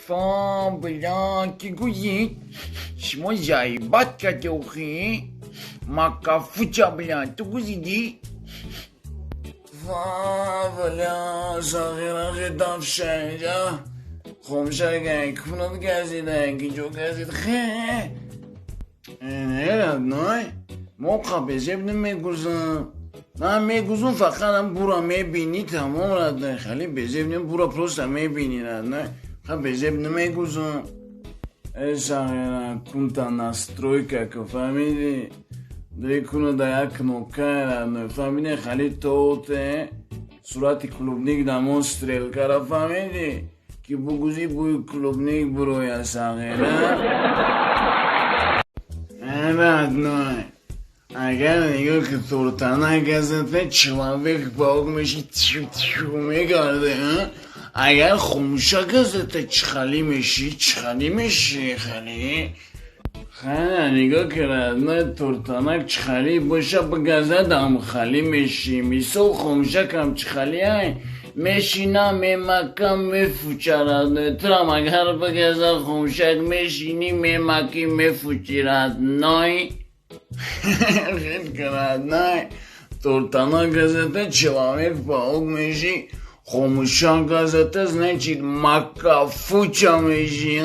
Фа, бля, ки гӯӣ? Шумо заебать кардӣ охи. Макафуча, бля, ту гузидӣ? Фа, бля, сағирахи дафшанҷа. Хомшага кунад газида, ки ҷо газид хе. Не, родной, мо қабезеб намегузам. На мегузум, фақат бура мебинӣ, тамом, родной. Хали безеб не, бура просто мебинӣ, родной. Ха, безеб намегузум. Э, сағира, кунта настройка ка, фаҳмидӣ? Дой куна да як кнопка, родной, фаҳмидӣ? Хали тоте сурати клубник дамон стрелкара, фаҳмидӣ? Ки бугузи, бӯи клубник буроя, сағира. Э, родной, агар нигоҳ ки тортана газете, человек паук меши, тю тю мегарде. Агар хомӯша газете, чихалӣ мешӣ, чихалӣ мешӣ, хали хана нигоҳ ки, родной, тортанак чихалӣ боша, бигазадам халӣ мешӣ. Мисол, хомӯшакам чихалӣ ай мешина, мемакам, мефуча, родной. Турам агар бигаза хомӯшак, мешинӣ, мемакӣ, мефучи, родной. Родной, тортана газета, человек паук меши, хомӯша газета, значит, макафуча меши.